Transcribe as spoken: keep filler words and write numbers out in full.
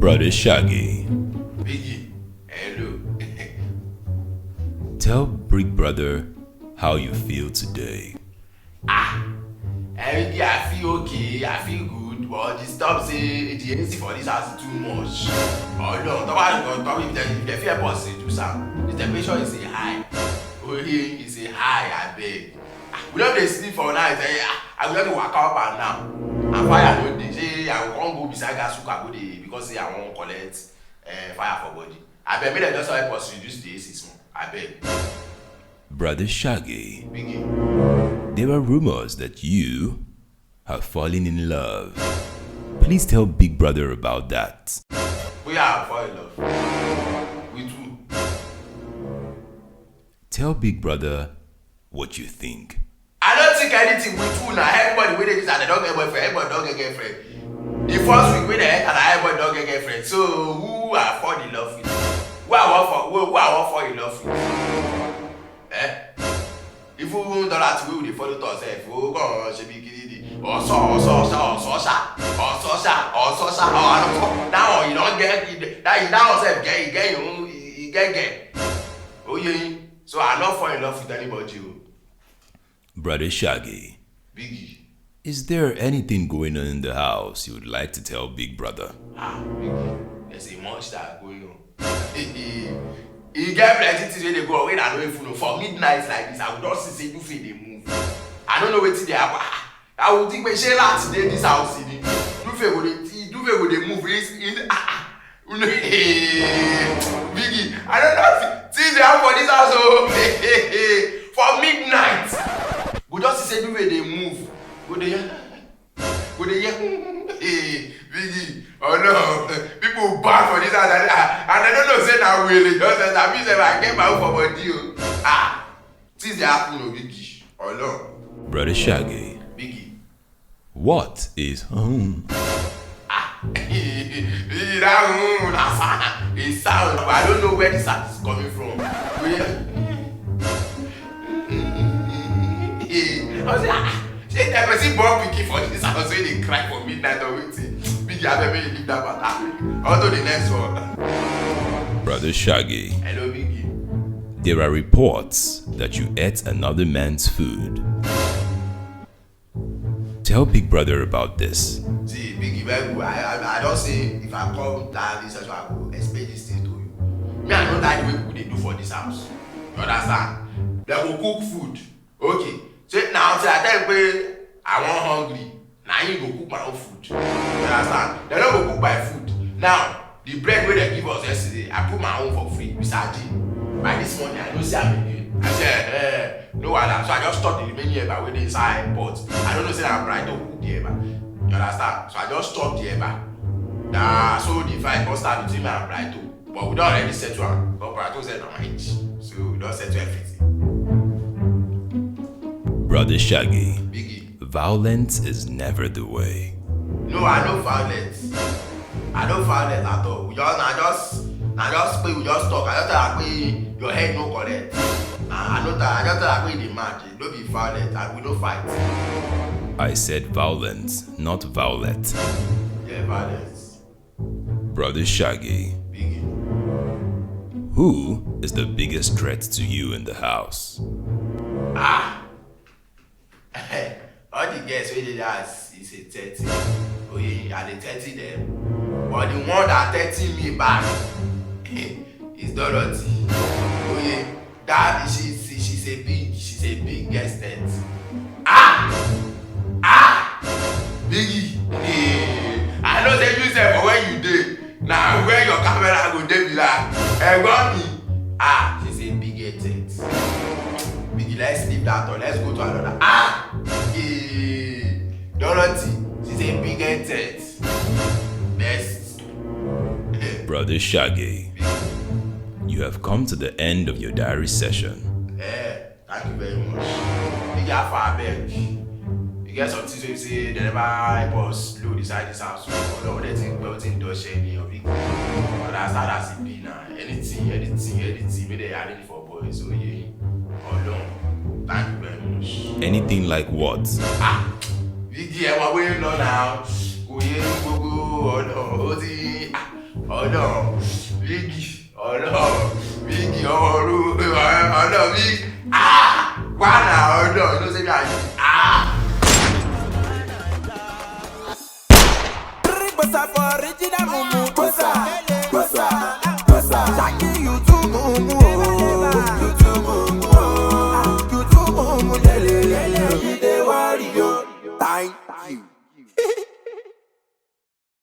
Brother Shaggy. Biggie, hello. Tell Big Brother how you feel today. Everything I feel okay, I feel good, but the stuff say the A C for this house is too much. Oh no, talk about talk if they if they fear boss to do some. The temperature is a high. Only is a high, I beg. Ah, we don't dey sleep for night. Eh? Ah, I go just dey waka up and down. And fire no dey. Say I go come go beside gas cooker go dey because say I wan collect uh, fire for body. I beg make dem just help us reduce the A C small. I beg. Brother Shaggy, Biggie. There are rumors that you have fallen in love. Please tell Big Brother about that. We are fall in love. With who? Tell Big Brother what you think. I don't think anything with who now. Everybody wey dey this and they don't get boyfriend. Everybody don't get girlfriend. The first week wey they enter, na everybody don't get girlfriend. So who I fall in love with? Who I want for who, who I want fall in love with? Eh? Even dollar to wey dey follow talk sef o kàn ṣe bí kiri di ọsọ ọsọ ọsọ ọsọ ṣá ọsọ ṣá ọsọ ṣá ọsọ that one you don get that you that one sef get you get you own you get get oye yin so I no fall in love with anybody o. Brother Shaggy, Biggie. Is there anything going on in the house you would like to tell Big Brother? Ah, Biggie, there's a monster going on. E get plenty things wey dey go on wey I no even know. For midnight like this, I go just see say Dufe dey move. I no know wetin dey happen. Ah, I go think say rat dey this house ni. Dufe go dey Dufe go dey move. He's in ah ah. Biggie, I don't know things dey happen for this house o. For midnight, go just see say Dufe dey move. Go dey hear. Go dey hear. Hey, Biggie, oh no, people bad for this house and I don't know say na wele just as I be say I get my own for body o. Ah, things dey happen o Biggie, oh no. Brother Shaggy, Biggie. What is hmm? Ah, Biggie, that hmm na sound, a sound. I don't know where the sound is coming from. Where? I was like, ah, shey na person born pikin for this house wey dey cry for midnight or wetin? Biggie, abeg make you leave that matter. On to the next one. Brother Shaggy, Hello, Biggie. There are reports that you ate another man's food. Tell Big Brother about this. See, Biggie, very good. I, I, I don't say if I come down this house, I go explain this thing to you. Me, I don't like the way people dey do for this house. You understand? They go cook food. Okay. Say now, say I tell you, pé I wan hungry. Na you go cook my own food. You understand? They no go cook my food. Now, the bread wey they give us yesterday, I put my own for fridge with sardine. By this morning, I no see am again. I say, eh, no wahala. So I just stop the remaining eba wey dey inside pot. I don't know say na Brighton cook the eba. You understand? So I just stop the eba. Na so the fight come start between me and Brighton. But we don already settle am. But Brighton say na my age. So we don settle everything. Brother Shaggy, Biggie. Violence is never the way. No, I no violent. I no violent at all. We just, I just, I just pé we just talk. I just tell her pé your head no correct. I, I no tell, I just tell her pé the match no be violent and we no fight. I said violence, not violent. Yeah, violence. Brother Shaggy, Biggie. Who is the biggest threat to you in the house? Ah! All the girls wey dey that house is a thirty. Oye, I dey thirty them. But the one that thirty me back is Dorothy. Oye, that she, she she's a big she's a big extent. Ah! Ah! Biggie! Hey, I know say you sef for where you dey. Na where your camera go dey be that. Ẹ̀gbọ́n mi. Ah, she's a big extent. Biggie, let's leave that one. Let's go to another. Ah! Hey, Dorothy, she's a big extent. Next. Brother Shaggy, you have come to the end of your diary session. Eh, thank you very much. Biggie, how far abeg? You get some things wey be say they never help us load inside this house. Although they think wetin don share me or big. But as that as e be now, anything, anything, anything wey dey arrange for boys, oye, Ọlọ́run, thank you very much. Anything like what? Ah, Biggie, ẹ mọ bóyá ń lọ náà, kò yé gbogbo ọ̀nà ó ti. Ah, Ọlọ́run, Biggie, Ọlọ́run, Biggie, ọmọ olúwo, Ọlọ́run, Biggie. Ah! Wà á nà Ọlọ́run, you know say me, I, ah! Three for original mumu.